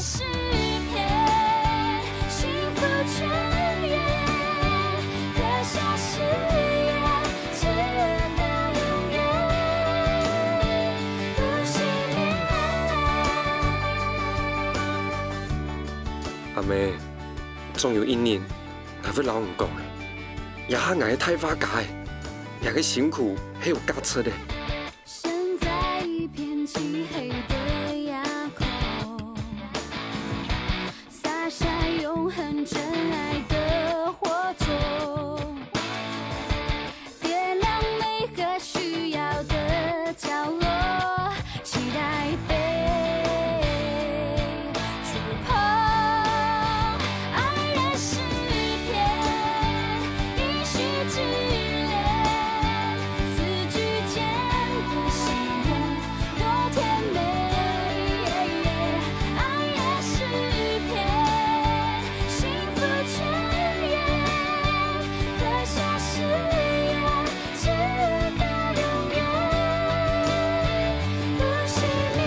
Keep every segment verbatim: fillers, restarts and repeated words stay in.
诗篇，幸福泉源，刻下誓言，直到永远，不熄灭。阿姆，總有一日，𠊎會摎你講个，這下𠊎係大畫家个，這个辛苦係有價值个。 身在一片漆黑的夜空，灑下永恆真愛的火種，點亮每個需要的角落，期待被觸碰。愛的詩篇，一息之戀，四句间的誓言， 多甜美。爱的诗篇，幸福泉源，刻下誓言，直到永远，不熄灭。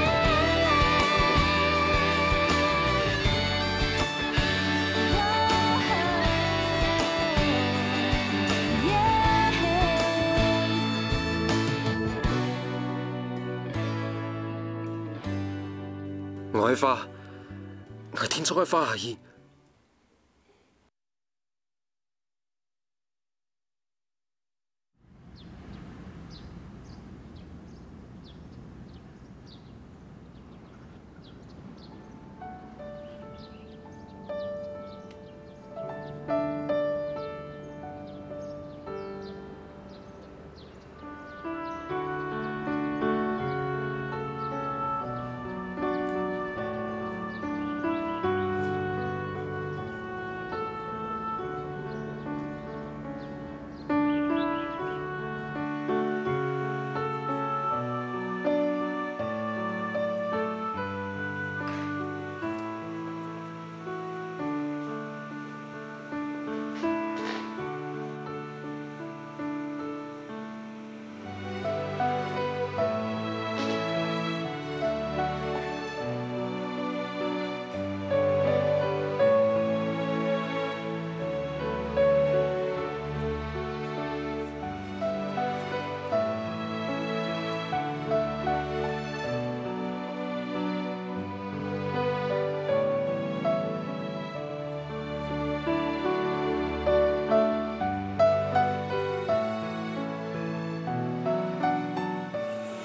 𠊎个花，𠊎定著愛畫下去。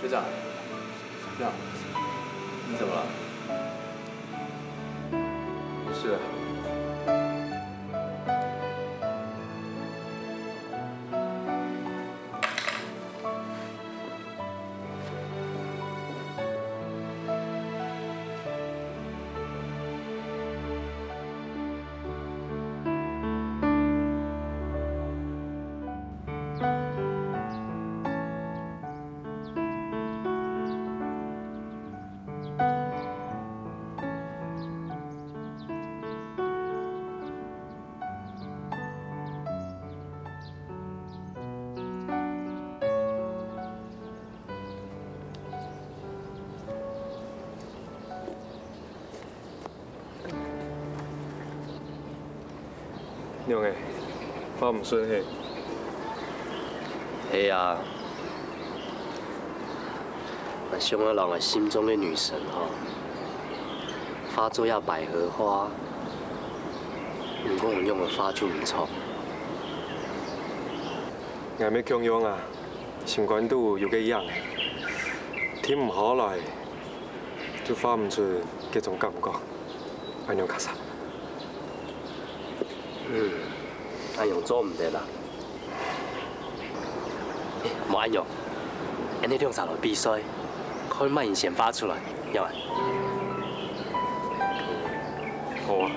学长，学长，你怎么了？没事。 仰仔，畫毋順係？係啊，𠊎想愛摎𠊎心中个女神吼，畫做這百合花，毋過𠊎仰仔畫就毋著。𠊎乜共樣啊，心肝肚有個影仔，停毋下來。 就畫毋出該種感覺，恁樣較煞。嗯，恁樣做毋得啦。欸，無恁樣，𫣆俚兩儕來比賽，看麼人先畫出來，仰仔？好啊。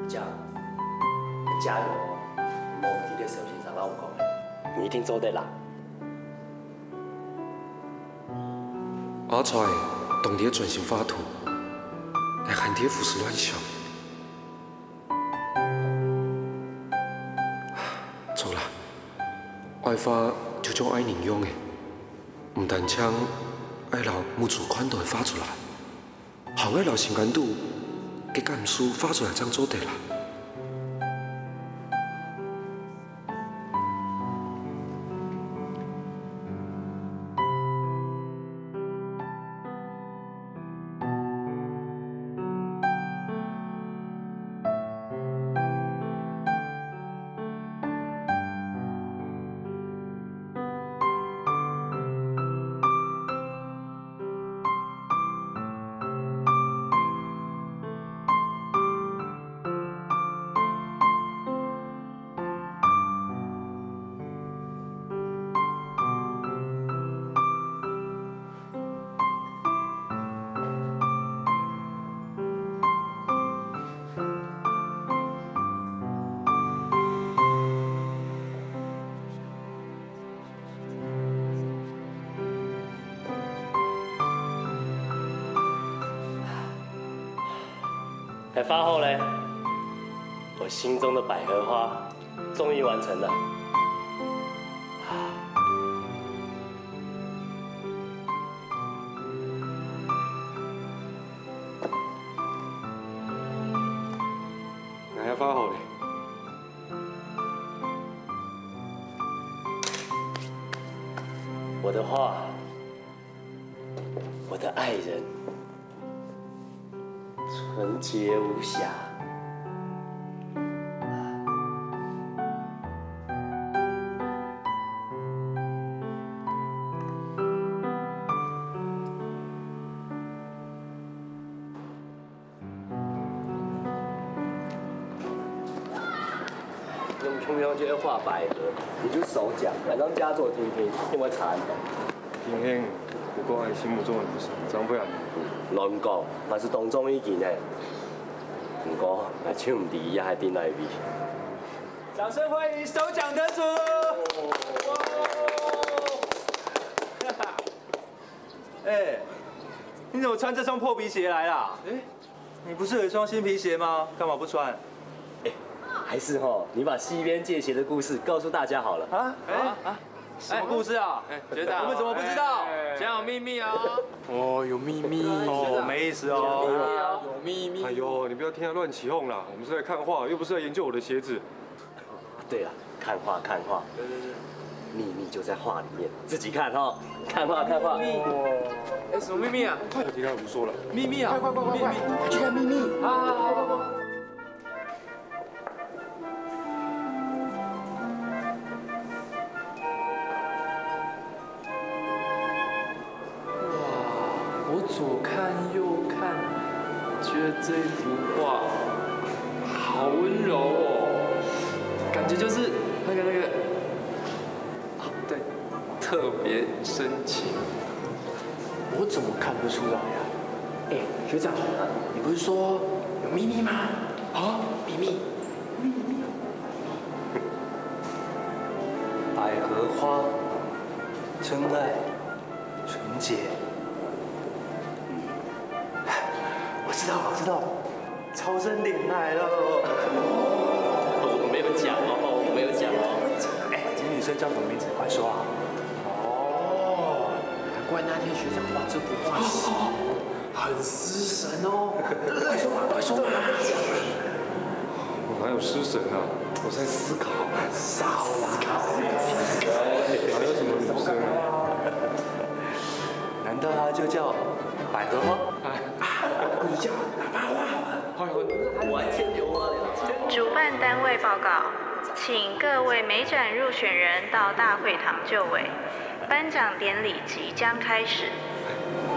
加，加油哦！無毋知个小先生摎𠊎講个，你一定做得啦。阿財當在專心畫圖，𠊎還在胡思亂想。著啦，愛畫就像愛人樣仔，毋單淨愛摎目珠看著个畫出來， 還愛摎心肝肚个感受畫出來正做得啦。該畫好咧，我心中的百合花終於完成了。𠊎也畫好咧。 我的畫，我的愛人，純潔無瑕。 用輕輕就會畫百合，你就手講，晚上家做聽聽，有沒有禪？聽聽，不過你心目中的女神，張惠安。亂講，那是當中意見呢。不過，𠊎就毋知伊還在哪位。掌聲歡迎首獎得主！哎，你怎麼穿這雙破皮鞋來啦？哎， 你不是有一雙新皮鞋嗎？幹嘛不穿？哎，還是吼，你把西邊借鞋的故事告訴大家好了。啊？哎，什麼故事啊？哎，學長，我們怎麼不知道？哎，學長有秘密哦。哦，有秘密。哦，沒意思哦。有秘密。哎呦，你不要聽他亂起哄啦，我們是來看畫，又不是來研究我的鞋子。 對了，看畫，看畫。對對對。秘密就在畫裡面，自己看哈，看畫，看畫。秘密？哎，什麼秘密啊？快點，我們說了。秘密啊？快快快快快，秘密。快去看秘密！啊！ 哇，我左看右看，覺得這一幅畫好溫柔哦，感覺就是那個那個，啊，對，特別深情。我怎麼看不出來啊？哎，學長，你不是說有秘密嗎？啊，秘密。 百合花，春愛，純潔。嗯，我知道，我知道，超生戀愛了。我沒有講哦，我沒有講哦。哎，你女生叫什麼名字？快說啊！哦，難怪那天學長畫這幅畫時，很失神哦。快說嘛，快說嘛！我哪有失神啊？我在思考。少啦，哪有什麼女生啊？難道她就叫百合花？啊，不如叫喇叭花好了。完全流花了。主辦單位報告，請各位美展入選人到大會堂就位，頒獎典禮即將開始。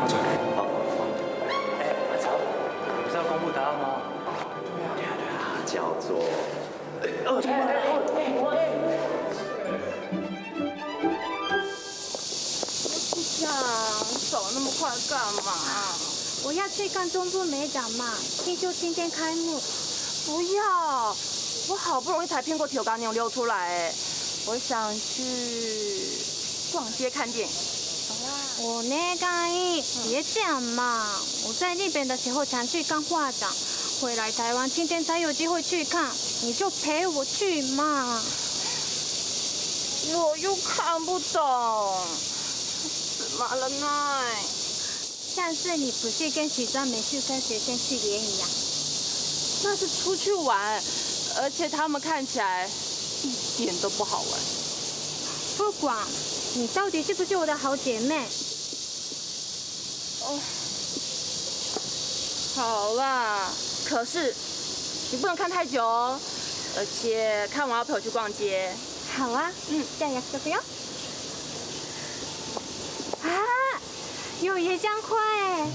阿財，好，好。哎，阿財，你不是要公布答案嗎？對啊，對啊，對啊，叫做 部長，你走那麼快幹嘛？我要去看中部美展嘛，聽說今天開幕。不要，我好不容易才騙過頭家娘溜出來欸，我想去逛街看電影。走啦。お願い、別這樣嘛！我在日本的時候常去看畫展，回來台灣今天才有機會去看，你就陪我去嘛。我又看不懂，つまらない。上次你不是跟許專門去跟學生去聯誼啊？那是出去玩，而且他們看起來一點都不好玩。不管，你到底是不是我的好姐妹？哦，好啦，可是你不能看太久哦，而且看完要陪我去逛街。好啊，嗯，じゃあ約束よ。啊，有椰浆花哎！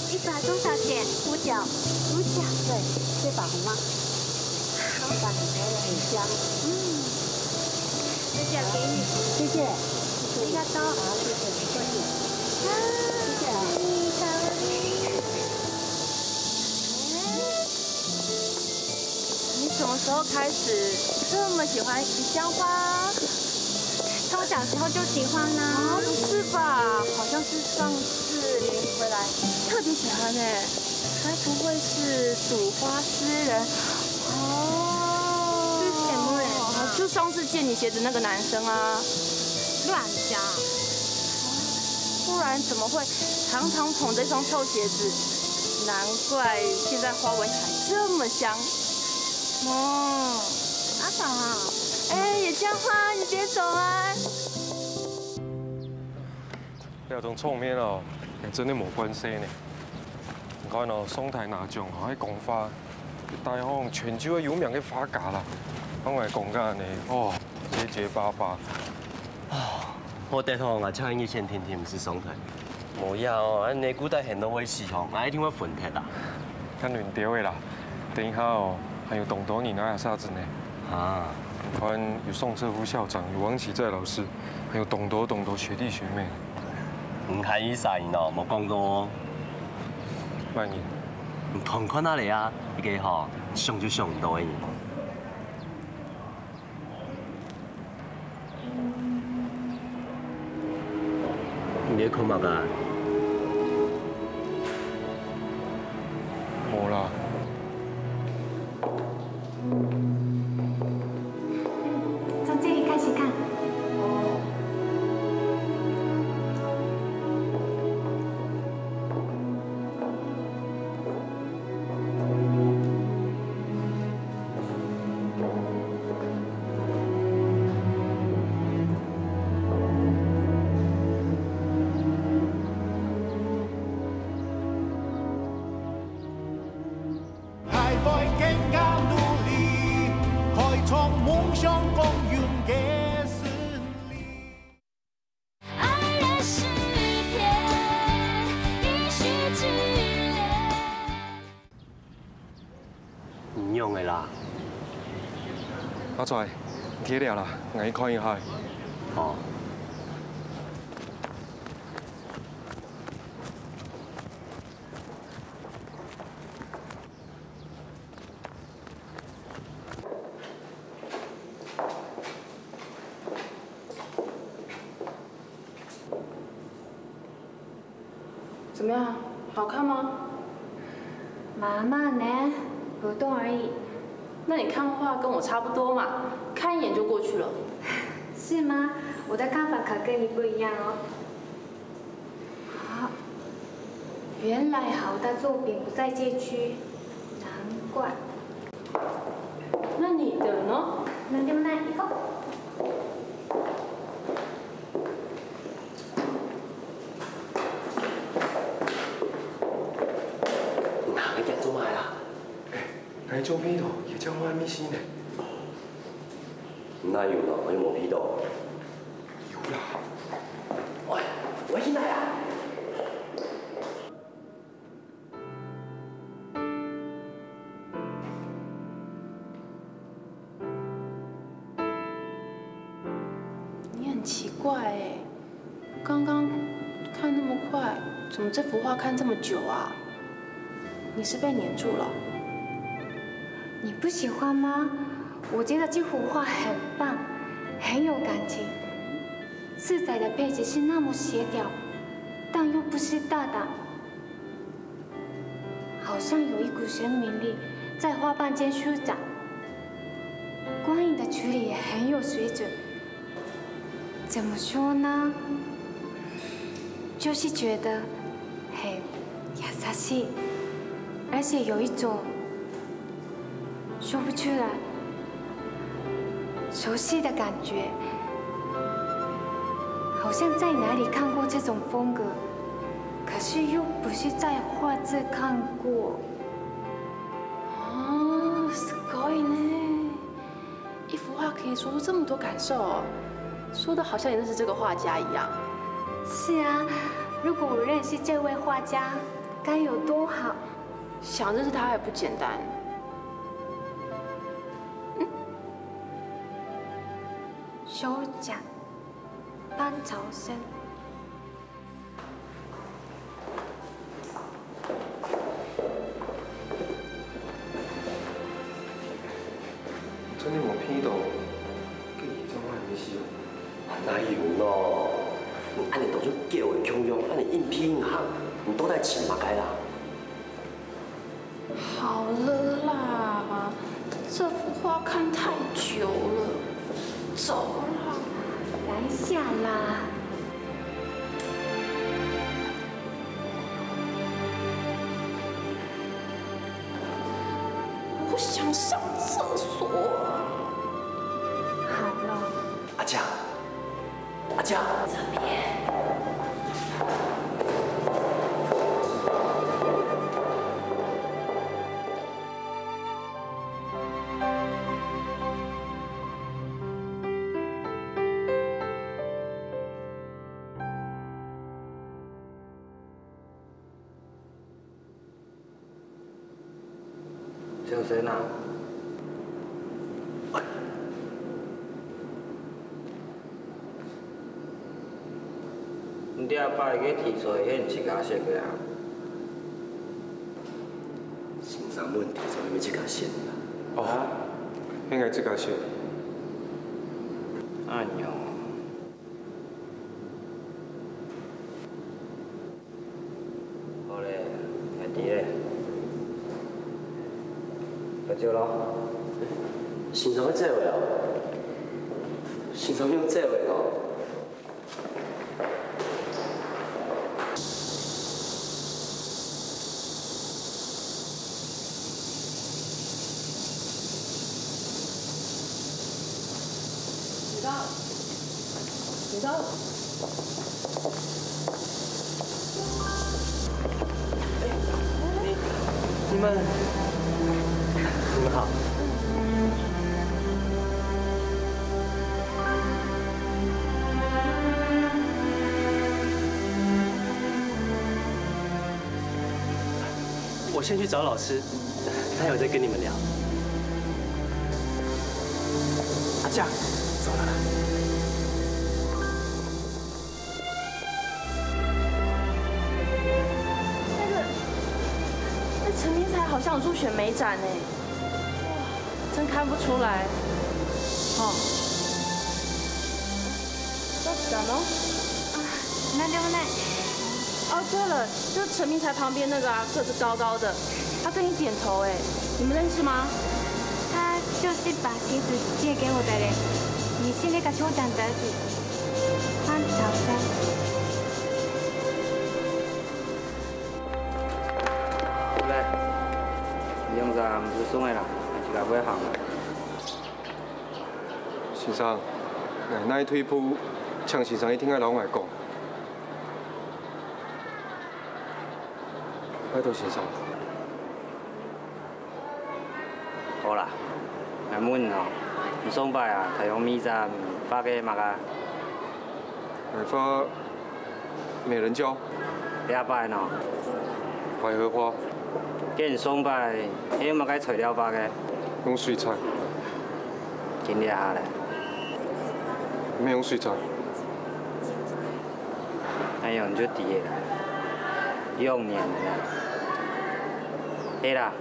一把多少钱？五角。五角。对，这把好吗？好。这把很香，很香。嗯，这个给你。谢谢。ありがとう。好，谢谢，谢谢。谢谢啊。你什么时候开始这么喜欢野姜花？从小时候就喜欢啦。啊，不是吧？好像是上次联谊回来特别喜欢欸，该不会是睹花思人？哦，是什么人啊？就上次借你鞋子那个男生啊。乱讲。不然怎么会常常捧着一双臭鞋子？难怪现在花闻起来这么香。哦，阿嫂啊，哎，野姜花，你别走啊！你這種場面哦，還真的無慣勢呢。你看哦，上台拿獎哦，還講話，大家好像全球有名个畫家啦，講來講去呢，哦，結結巴巴。 好得吼，𠊎請你先停停，毋使上台。無呀哦，恁呢古代很多位置吼，𠊎一定會分忒啦。較認真个啦，等一下哦，還有當多人愛下冊呢。啊，你看有宋徹夫校長，有王啟再老師，還有當多當多學弟學妹。你看一儕人哦，無講過哦。慢點。你看看哪裡啊，一個吼，想就想毋到个人。 你在看麼个啊？無啦。從這裡開始看。 仰仔啦？阿財，你忒嫽啦，𠊎去看一下。好。 怎么样？好看吗？麻麻呢，普通而已。那你看画跟我差不多嘛，看一眼就过去了。是吗？我的看法可跟你不一样哦。啊，原来好的作品不在街区，难怪。那你的呢？なんでもない。行こう。 你行个做麼个啦？哎，𠊎做味道，也叫外面先呢。哪有呢？我又無鼻到。有啦。喂，我去哪啊？ 你很奇怪欸，剛剛看那么快，怎么这幅画看这么久啊？你是被黏住了？你不喜欢吗？我觉得这幅画很棒，很有感情。色彩的配置是那么协调，但又不失大胆。 好像有一股生命力在花瓣间舒展，光影的处理也很有水准。怎么说呢？就是觉得很優しい，而且有一种说不出来，熟悉的感觉，好像在哪里看过这种风格，可是又不是在画这看过。哦，すごいね。一幅画可以说出这么多感受哦，说的好像你认识这个画家一样。是啊，如果我认识这位画家，该有多好！想认识他还不简单。 手掌，半朝身。真的無鼻到，佢做麼个事哦？哪有咯？你恁樣當做狗个共樣，恁樣硬鼻硬行，你到底尋麼个啦？ 好了啦，這幅畫看太久了，走啦。等一下啦。我想上厕所啊。好了。阿佳，阿佳。这边。 小生啊，你這擺个題材係你自家寫个啊？先生問題材係毋係自家寫个啊？哦，應該自家寫。哎喲。 好咧，𠊎知咧。該走咯。先生愛走个哦？先生用走个哦？ 你，你们，你们好。 我先去找老师，他有在跟你们聊。阿佳，走了啦。那个，那陈明才好像有入选美展呢。哇，真看不出来。哦。 到此了吗？啊，なんでもない。哦，对了，就陈明才旁边那个啊，个子高高的，他跟你点头哎，你们认识吗？他就是把鞋子借给我的人，你是那个酋长的弟弟，方小生。来，你用啥？毋使送个啦，自家會行。 先生，𠊎哪位退步，請先生一定愛摎𠊎講。拜託先生。好啦，𠊎問你哦，你上擺啊，大陽美展畫个麼个？𠊎畫 美人蕉。這擺呢？百合花。該你上擺係用麼个材料畫个？用水彩。今這下咧？毋係用水彩。恁樣就知个啦，兩年了啦。係啦，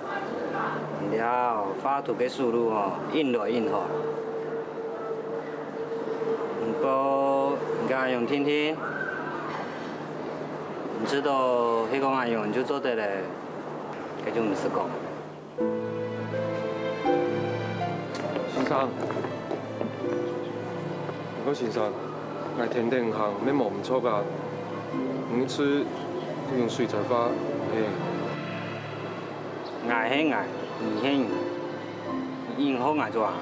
了，畫圖个速度吼，緊來緊好。毋過，你敢恁樣定定？你知道，係講恁樣就做得了，該就毋使講。 先生，毋過先生，𠊎天天行，乜無毋著啊。你一次用水彩畫，嘿。𠊎係𠊎，你係你，你應付𠊎做啊？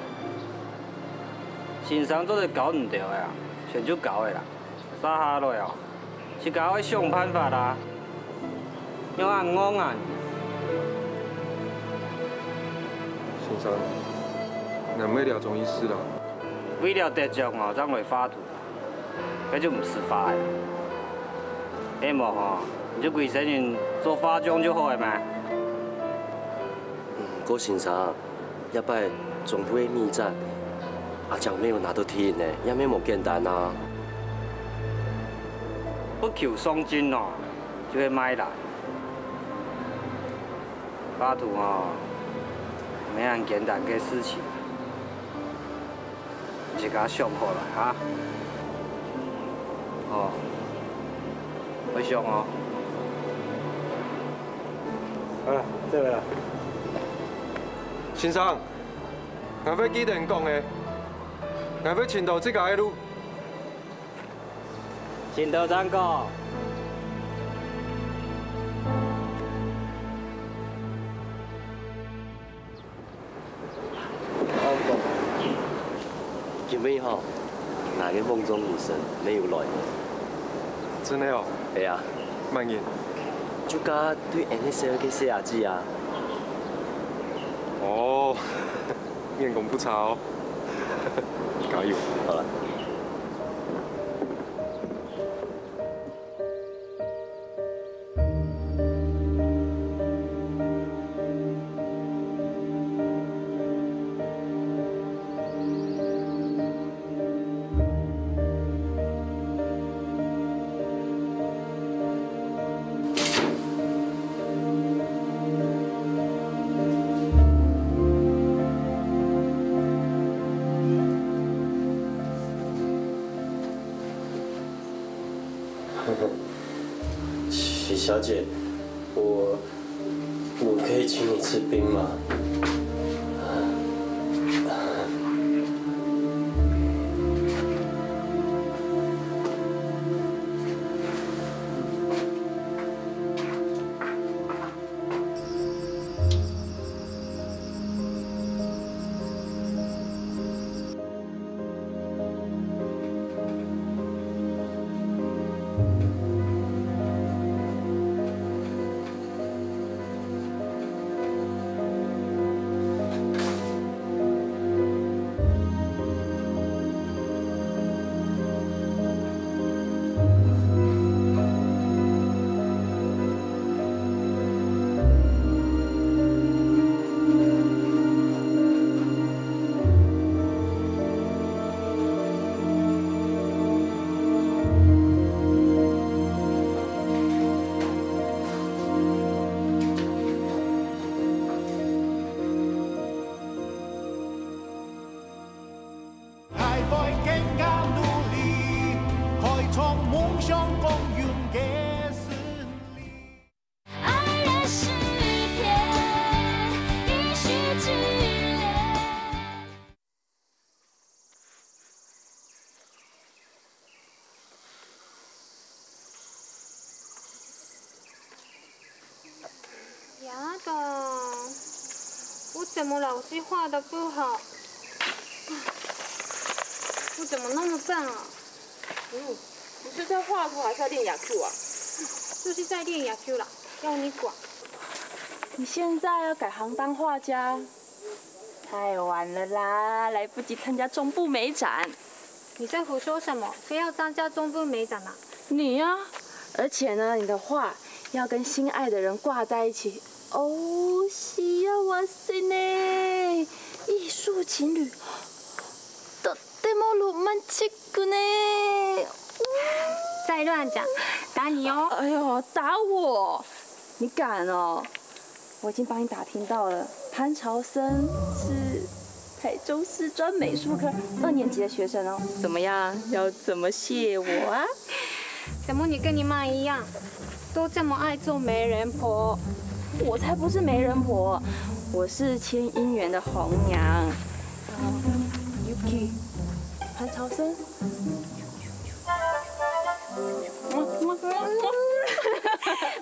先生做得教你兜个啊，全就教个啦。 續下來哦，自家愛想辦法啦。仰恁戇啊你！先生，𠊎毋係這種意思啦。為了得獎哦，正來畫圖，該就毋使畫了。係無吼，你就歸生人做畫匠就好了嘛。嗯，郭先生， 這擺總部个美展，阿強乜有拿到第一呢，也乜無簡單啊。不求上進哦，就會賣啦。畫圖哦，毋係恁簡單个事情，自家想好來哈。哦，會想哦。好了，再會啦。先生， 𠊎會記得你講个，𠊎會尋著自家个路。尋著正講。阿公，今晡日吼，𠊎个夢中女神乜有來呢。真个哦？係啊。麼人？就該對N S L个細阿姊啊。哦。 眼光不差哦。加油！好了。徐小姐，我，我可以请你吃冰吗？ 还会更加努力，开创梦想共荣个胜利。爱的诗篇，一世之恋。 丫头，我怎么老是画得不好？我怎么那么笨啊？嗯，你是在画图还是在练野球啊？就是在练野球啦，要你管。你现在要改行当画家，太晚了啦，来不及参加中部美展。你在胡说什么？谁要参加中部美展啊？你呀，而且呢，你的画要跟心爱的人挂在一起。哦，是啊，哇塞呢，艺术情侣，とってもロマンチックね。再亂講，打你哦！哎呦，打我！你敢哦？我已經幫你打聽到了，潘朝森是台中師專美術科二年級的學生哦。怎麼樣？要怎麼謝我啊？怎麼你跟你媽一樣，都這麼愛做媒人婆？我才不是媒人婆，我是牽姻緣的紅娘。Yuki，潘朝森。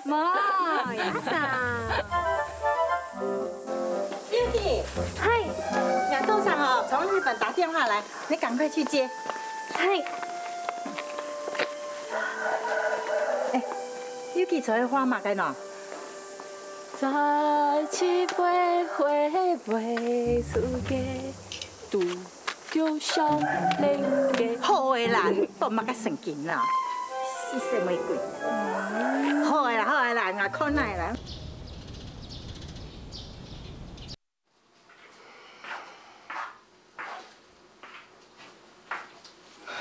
莫，呀啥？Yuki，嗨，你豆上哦，從日本打電話來，你趕快去接。嗨。哎，Yuki在該畫麼个呢？在七八歲會出家，拄著少年家。好个啦，你發麼个神經啦？吸血玫瑰。好个啦，好个啦，𠊎看來啦。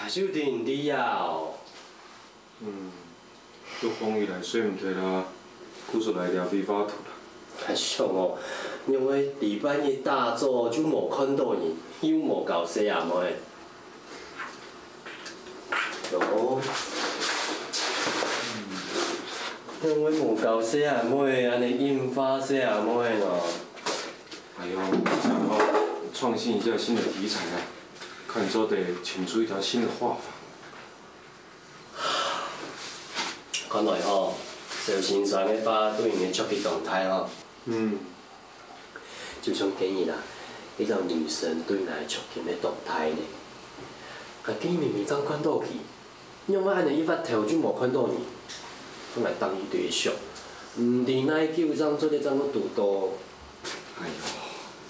就定你呀哦。嗯，就風雨來睡毋忒啦，故所來這飛發圖啦。還想哦，因為禮拜日打早就無看到人，又無交細阿妹。喲，因為無交細阿妹，恁呢引發細阿妹呢。 哎喲，想要創新一下新的題材啊，看你做得請出一條新的畫法。看來吼，小先生个畫對你个觸及當大吼。嗯。就像今日啦，一條女生對𠊎个觸及个當大呢。啊，今日明明正看到佢， 仰會恁呢一發頭就無看到你？𠊎當時就想，毋知哪久正做得正會堵到。哎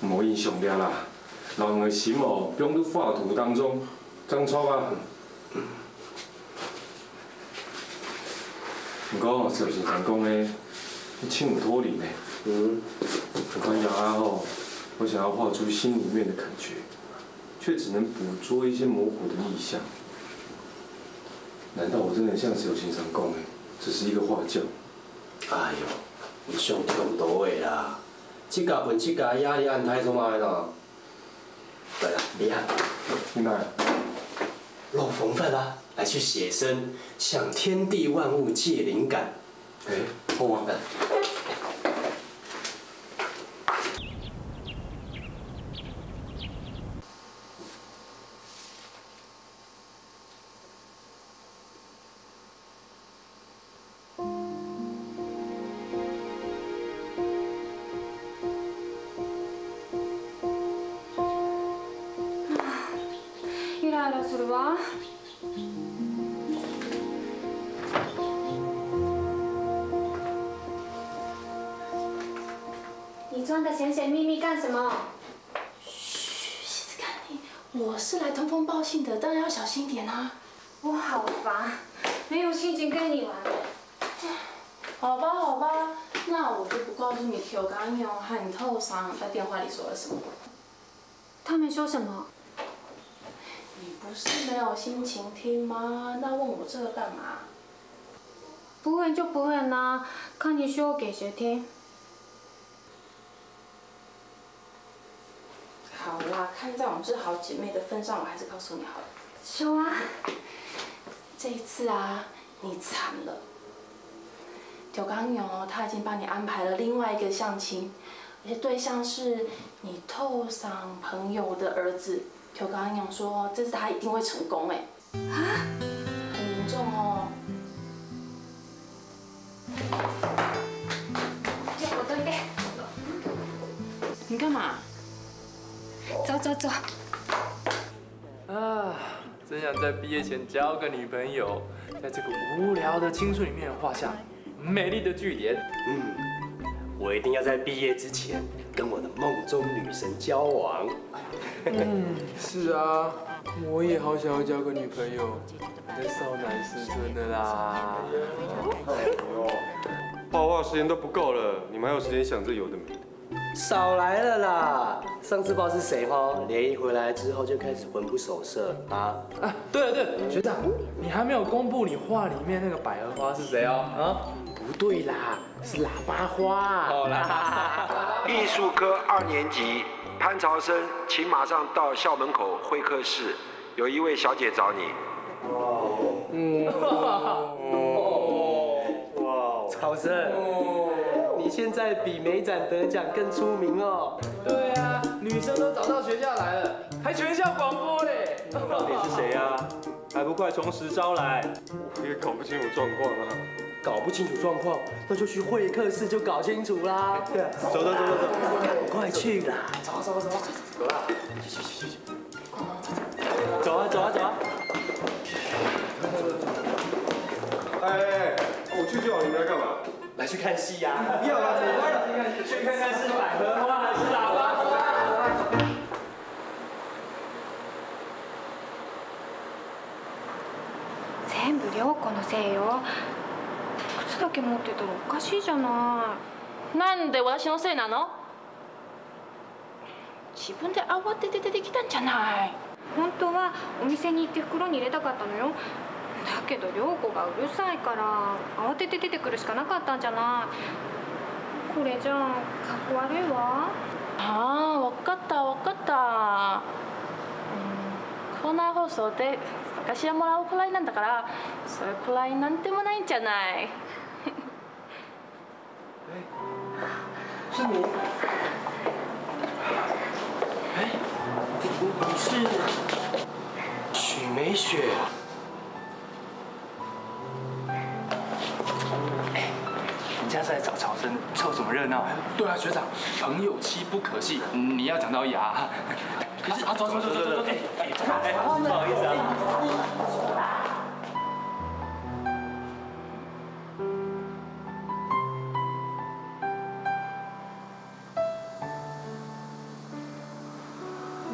喲，莫影響了啦，人个心哦，放在畫圖當中，正著啊。毋過，小先生講个，盡有道理呢。嗯。你看呀吼，我想要畫出心裡面的感覺， 卻只能捕捉一些模糊的意象。難道我真的像小先生講的，只是一個畫匠？哎喲，你想忒多了啦！自家分自家壓力恁大做麼个呢？來啦，你看，你看，老方法啊，來去寫生，向天地萬物借靈感。哎，好啊。 イライラするわ。你装的神神秘秘幹什么？ 嘘，静かに。我是來通風報信的，當然要小心一點啊。我好煩，沒有心情跟你玩。好吧，好吧，那我就不告訴你調解員和你透桑在電話裡說了什麼。他們說什麼？你不是沒有心情聽嗎？那問我這個幹嘛？不問就不問啊，看你說給誰聽。 好啦，看在我們是好姐妹的份上，我還是告訴你好了。說啊。這一次啊，你慘了。調解員哦，他已經幫你安排了另外一個相親，而且對象是你透桑朋友的兒子。調解員說，這次他一定會成功哎。啊？很嚴重哦。 你幹嘛？走走走。啊，真想在畢業前交個女朋友，在這個無聊的青春裡面畫下美麗的句點。嗯，我一定要在畢業之前跟我的夢中女神交往。嗯，是啊，我也好想要交個女朋友， 你的少男思春的啦。畫畫時間都不夠了，你們還有時間想這有的沒的？少来了啦！上次不知道是谁哈，联谊回来之后就开始魂不守舍啊。啊，对了对了，学长，你还没有公布你画里面那个百合花是谁哦？啊？不对啦，是喇叭花。好啦。艺术科二年级潘朝生，请马上到校门口会客室，有一位小姐找你。嗯。哇。朝生，你现在比每展得奖更出名哦。对啊，女生都找到学校来了，还全校广播嘞。到底是谁啊？还不快从实招来？我也搞不清楚状况啊。搞不清楚状况，那就去会客室就搞清楚啦。对啊，走走走走走，赶快去啦！走走走走走，走啦！去去去去去。走啊走啊走啊！哎哎哎，我去就好，你们要干嘛？来去看戏呀！不要啦，走开了。去看看是百合花还是喇叭花？全部涼子のせいよ。靴だけ持ってたらおかしいじゃない。なんで私のせいなの？自分で慌てて出てきたんじゃない。本当はお店に行って袋に入れたかったのよ。だけど涼子がうるさいから慌てて出てくるしかなかったんじゃない。これじゃあかっこ悪いわ。ああ、わかったわかった。うん、校内放送で私がもらうくらいなんだから、それくらいなんでもないんじゃない。 哎，是你？哎，你你是许美雪？哎，人家是来找朝生，凑什么热闹啊？对啊，学长，朋友妻不可信，你要讲道理啊。可是啊，走走走走走走，哎哎，不好意思啊。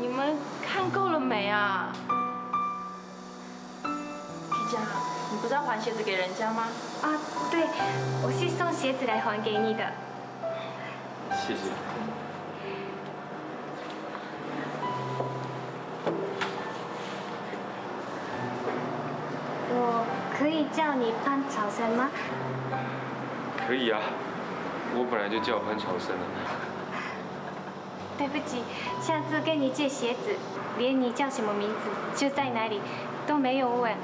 你们看够了没啊？皮匠，你不是要还鞋子给人家吗？啊，对，我是送鞋子来还给你的。谢谢。我可以叫你潘朝生吗？可以啊，我本来就叫潘朝生了。 对不起，下次跟你借鞋子，连你叫什么名字，就在哪里，都没有问，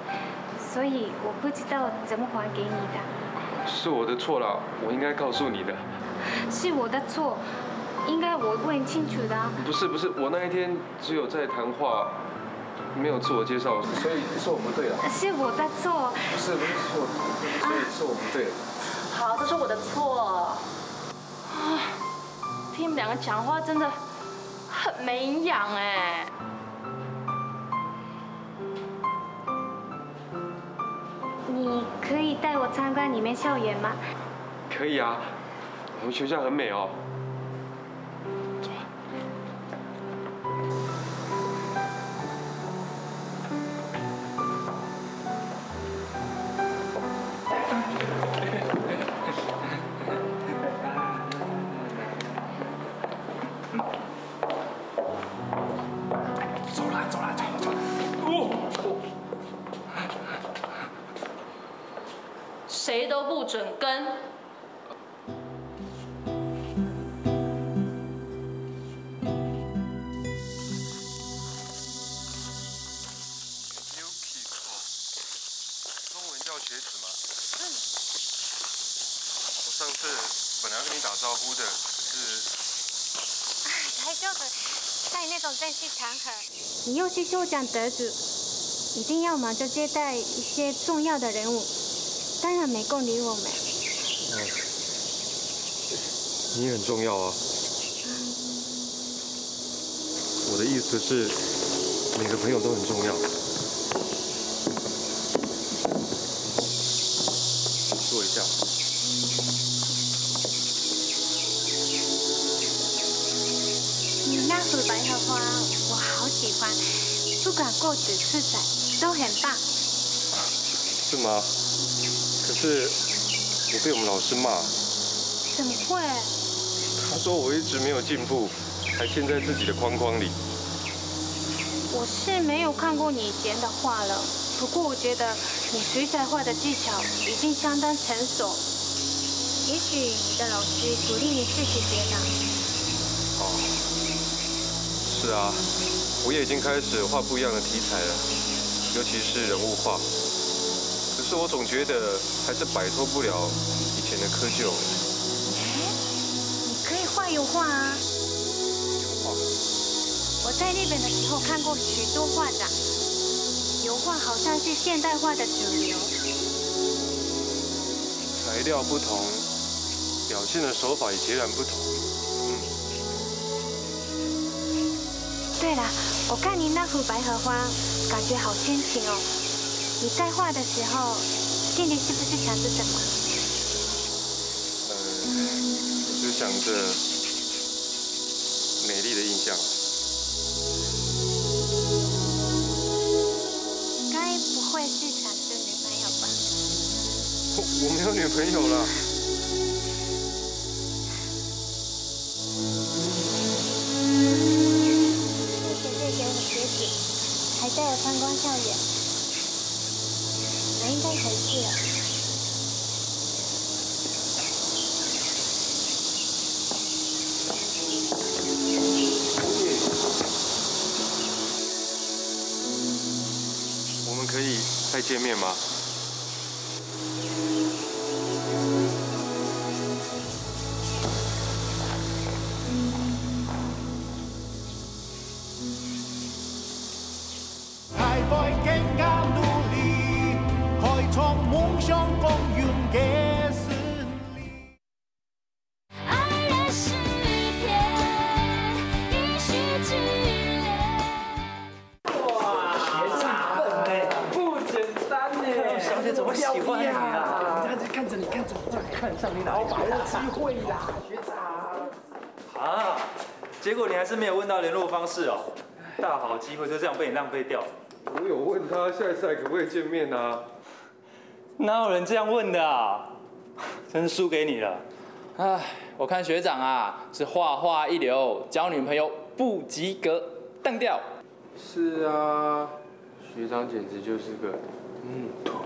所以我不知道怎么还给你的。是我的错啦，我应该告诉你的。是我的错，应该我问清楚的啊。不是不是，我那一天只有在谈话，没有自我介绍，所以是我不对了。是我的错。不是不是错，所以是我不对了。好，都是我的错。 啊，听你们两个讲话真的很没营养哎。你可以带我参观你们校园吗？可以啊，我们学校很美哦。走啊。 走啦，走啦，走啦，走啦。谁都不准跟。 Yukiko，中文叫鞋子吗？嗯。我上次本来要跟你打招呼的，可是……大丈夫，在那种正式场合。你又是秀奖得主，一定要忙着接待一些重要的人物，当然没空理我们。嗯，你很重要啊。 我的意思是，每个朋友都很重要。坐一下。你那幅白桃花，我好喜欢，不管过几次展都很棒。是吗？可是我被我们老师骂。怎么会？他他说我一直没有进步，还陷在自己的框框里。我是没有看过你以前的画了，不过我觉得你水彩画的技巧已经相当成熟。也许你的老师鼓励你自己别打。哦，是啊，我也已经开始画不一样的题材了，尤其是人物画。可是我总觉得还是摆脱不了以前的窠臼。哎，你可以画油画啊。我在日本的时候看过许多画展，油画好像是现代画的主流。材料不同，表现的手法也截然不同。对了，我看你那幅白荷花，感觉好深情哦。你在画的时候，心里是不是想着什么？呃，我就想着美丽的印象。该不会是想着女朋友吧？我我没有女朋友啦。谢谢谢谢我学姐，还带我参观校园。我应该回去了。我们可以再见面吗？还会更加努力，开创梦想光荣的胜利。爱的诗篇，一世之恋。哇，学长，不简单呢。小姐怎么喜欢你啊？人家看着你，看着你，看上你哪里？把握机会啦，学长。啊，结果你还是没有问到联络方式哦。大好机会就这样被你浪费掉。我有问他下一次还可不可以见面啊？哪有人这样问的啊？真是输给你了。唉，我看学长啊是画画一流，交女朋友不及格，当掉。是啊，学长简直就是个木头。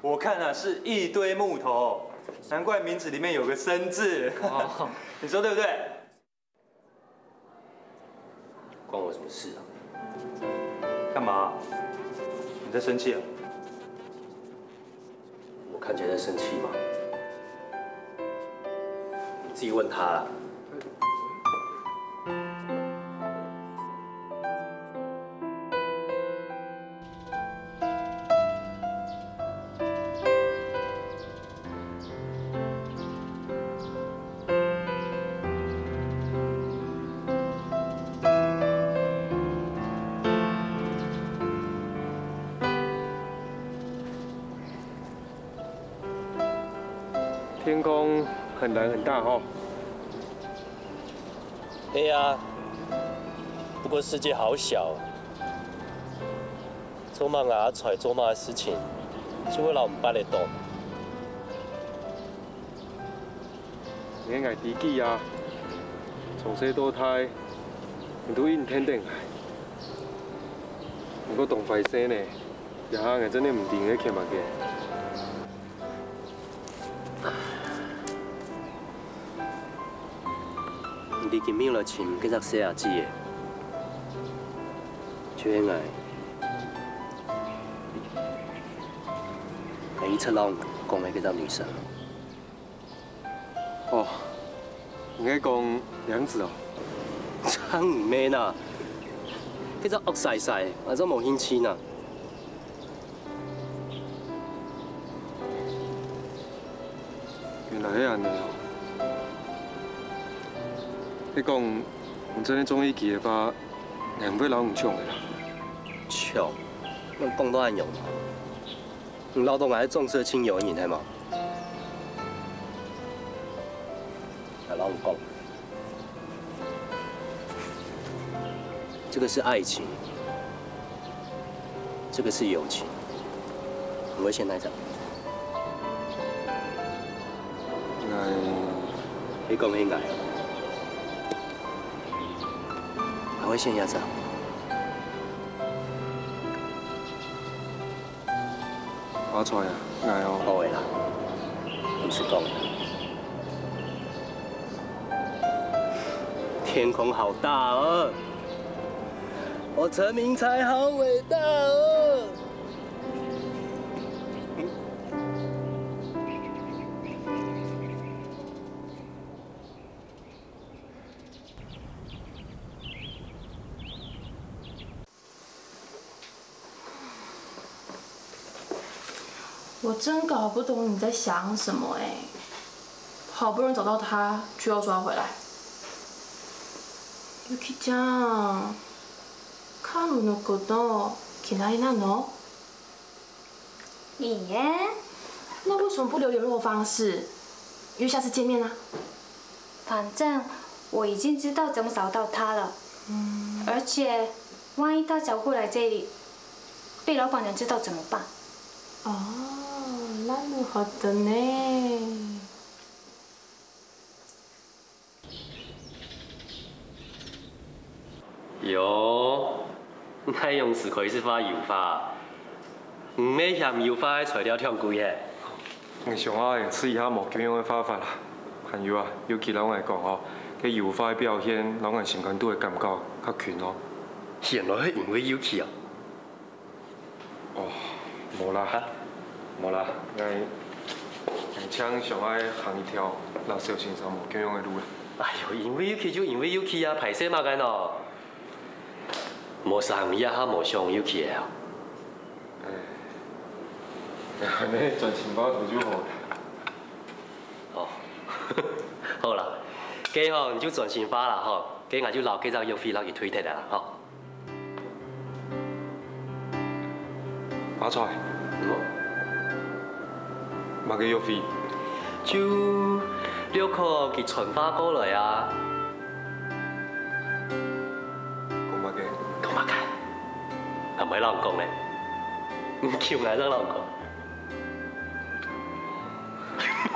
我看啊是一堆木头，难怪名字里面有个生字。你说对不对？关我什么事啊？干嘛？你在生气啊？我看起来在生气吗？你自己问他啦。天空很蓝很大哈。哎呀，不过世界好小，做嘛阿才做嘛个事情，就会让我们办得到。你个爱弟弟啊，从小到大，你都一定天天来。你个当坏势呢，也还真的唔知你个欠么个。 你今晡日來尋該隻細阿姊个，就係𠊎，𠊎一直摎你講个該隻女生。哦，你係講娘子哦？正毋係哪，該隻惡豺豺，𠊎正無興趣哪。 原來係恁呢哦！你講你真个中意佢个話，𠊎毋會摎你搶个啦。搶？你講到恁樣嘛？你恅著𠊎係重色輕友个人係無？𠊎摎你講， 這個是愛情，這個是友情。你會選哪一種？𠊎……你講你𠊎，危險呀，這。阿財啊，𠊎哦。好个啦，毋使講。天空好大哦，我陳明才好偉大哦。我真搞不懂你在想什么哎！好不容易找到他，就要抓回来。Yuki-chan、Kaoruのこと、嫌いなの？你耶？那为什么不留联络方式，约下次见面啊？反正我已经知道怎么找到他了。而且，万一他找过来这里，被老板娘知道怎么办？哦，なるほどね。哟，你仰斯開始畫油畫？你毋係嫌油畫个材料忒貴嘿？ 𠊎想愛試一下無共樣个畫法啦。還有啊，尤其摎𠊎講吼，該油畫个表現摎𠊎心肝肚个感覺較近哦。原來係因為尤其啊！哦，無啦，無啦，𠊎𠊎淨想愛行一條摎小先生無共樣个路啦。哎喲，因為尤其就因為尤其啊，歹勢麼个喏？無啥，你這下無想尤其个啊？ 恁呢專心畫圖就好。哦，好啦，該吼你就專心畫啦吼，該𠊎就摎該隻約會摎佢推忒啦吼。阿財，麼个約會？就略可佢傳話過來啊。 講麼个？講麼个？啊，毋愛摎人講咧，你求𠊎正摎人講。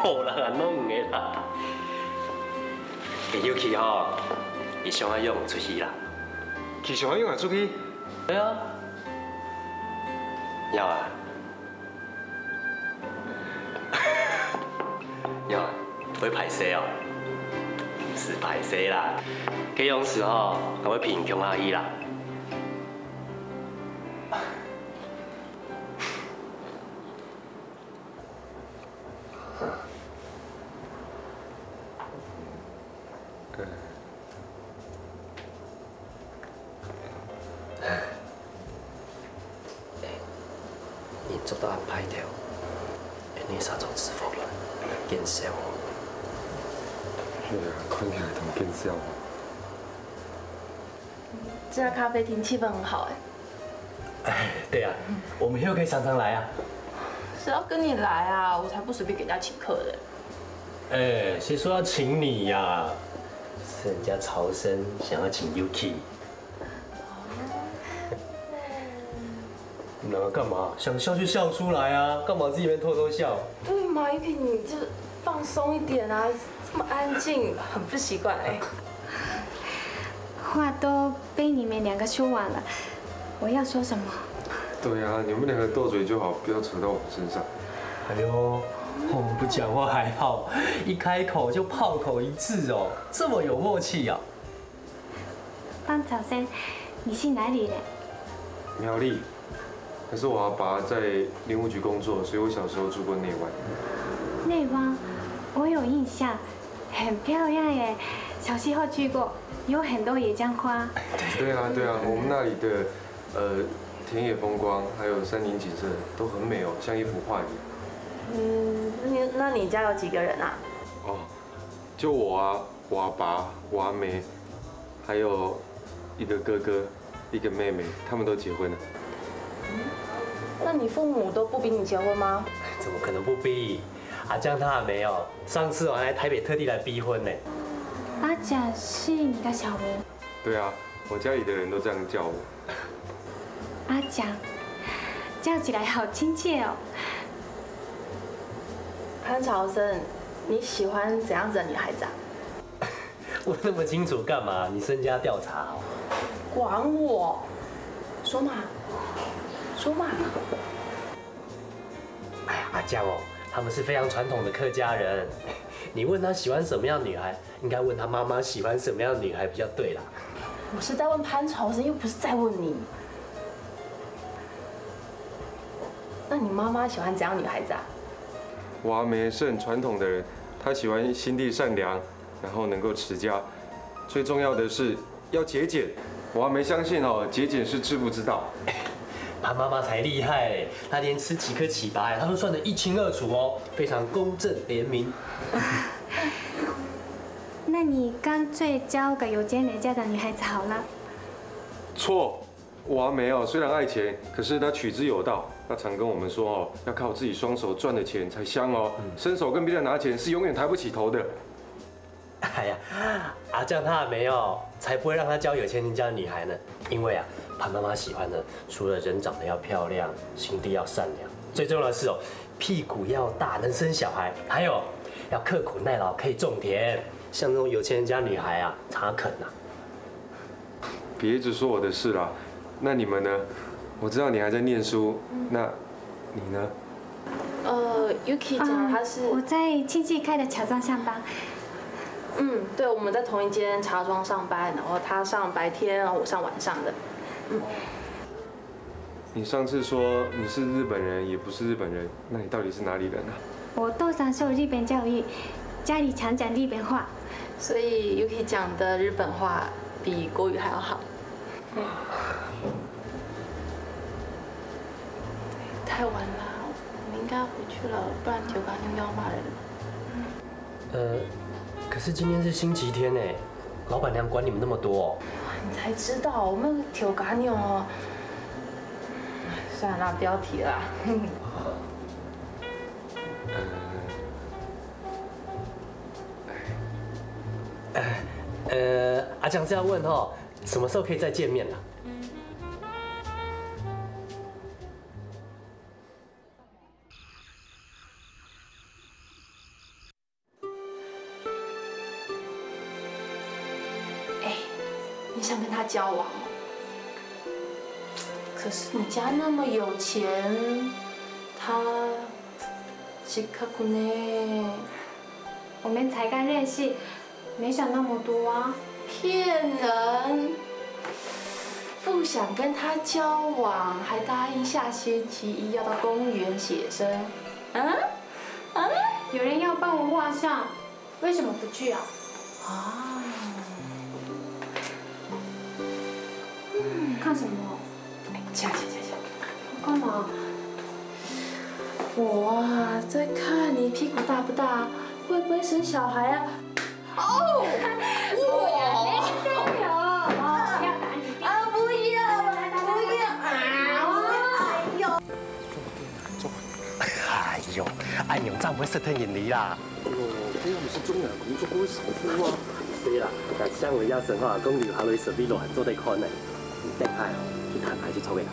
無啦，恁樣个啦。尤其吼，佢想愛約你出去啦。佢想愛約𠊎出去？對啊。要啊。 呀，會歹勢哦？毋使歹勢啦，該樣時吼，𠊎會陪你共下去啦。人做到恁歹頭，恁呢煞做制服了，見笑哦。係啊，看起來當見笑哦。這家咖啡廳氣氛很好哎。哎，對啊，我們以後可以常常來啊。誰要跟你來啊？我才不隨便給人家請客的。哎，誰說要請你呀？是人家曹生想要請Yuki。 你兩個幹嘛？想笑就笑出來啊，幹嘛自己在那邊偷偷笑？對嘛，一平你就放鬆一點啊，這麼安靜，很不習慣哎。話都被你們兩個說完了，我要說什麼？對啊，你們兩個鬥嘴就好，不要扯到我們身上。哎呦，我們不講話還好，一開口就炮口一致哦，這麼有默契啊！ 方朝生，你是哪裡人？苗栗，可是我阿爸在林務局工作，所以我小時候住過內灣。內灣，我有印象，很漂亮耶，小時候去過，有很多野薑花。對啊，對啊，我們那裡的呃田野風光，還有山林景色都很美哦，像一幅畫一樣。嗯，你那你家有幾個人啊？哦，就我啊，我阿爸、我阿妹，還有一個哥哥、一個妹妹，他們都結婚了。那你父母都不逼你結婚嗎？怎麼可能不逼？阿江他還沒有，上次我還來台北特地來逼婚呢。阿江是你的小名？對啊，我家裡的人都這樣叫我。阿江，叫起來好親切哦。潘朝生，你喜歡怎樣子的女孩子啊？ 問那麼清楚幹嘛？你身家調查哦？还我！说嘛，说嘛。哎呀，阿酱哦，他们是非常传统的客家人，你问他喜欢什么样的女孩，应该问他妈妈喜欢什么样的女孩比较对啦。我是在问潘朝生，又不是在问你。那你妈妈喜欢怎样女孩子啊？我阿梅是很传统的人，她喜欢心地善良，然后能够持家，最重要的是要节俭。我阿梅相信哦，节俭是致富之道。潘妈妈才厉害嘞，她连吃几颗糍粑，她都算得一清二楚哦，非常公正廉明。那你干脆交个有钱人家的女孩子好了。错，我阿梅哦，虽然爱钱，可是她取之有道。她常跟我们说哦，要靠自己双手赚的钱才香哦，伸手跟别人拿钱是永远抬不起头的。哎呀，阿酱他阿梅哦，才不会让他交有钱人家的女孩呢。因为啊，潘妈妈喜欢的除了人长得要漂亮，心地要善良，最重要的是哦，屁股要大，能生小孩，还有要刻苦耐劳，可以种田。像那种有钱人家女孩啊，哪肯啊？别一直说我的事啦。那你们呢？我知道你还在念书，那你呢？呃，Yuki 讲他是，我在亲戚开的茶庄上班。嗯，对，我们在同一间茶庄上班，然后他上白天，然后我上晚上的。你上次说你是日本人，也不是日本人，那你到底是哪里人啊？我多少受日本教育，家里常讲日本话。所以 Yuki 讲的日本话比国语还要好。太晚了，我们应该要回去了，不然酒吧妞要骂人。呃，可是今天是星期天哎，老板娘管你们那么多哦。你才知道，我们酒吧妞哦。算了，不要提了。呃，阿酱是要问哦，什么时候可以再见面啊？哎，你想跟他交往哦？可是你家那么有钱，他……是可苦呢。我们才刚认识，没想那么多啊。骗人！不想跟他交往，还答应下星期一要到公园写生。嗯？有人要帮我画像，为什么不去啊？啊！看什么？哎，起来，起来，起来，起来。干嘛？我啊，在看你屁股大不大，会不会生小孩啊？哦，我没有，不要打你。啊，不要，不要啊！哎呦！哎呦，恁樣正毋會失去人理啦。哦，這毋係中人工作過少苦啊！係啦，但上回也成好阿公留下來十幾萬做得看呢。等下哦，去攤牌就做得啦。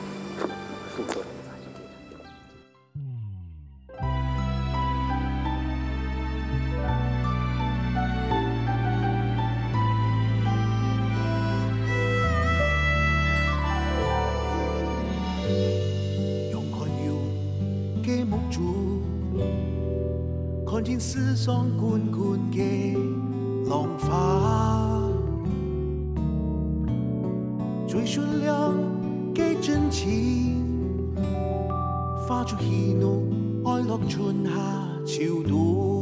用看有个目珠，看盡世上滾滾个浪花，最純良个真情，化作喜怒哀樂春夏秋冬。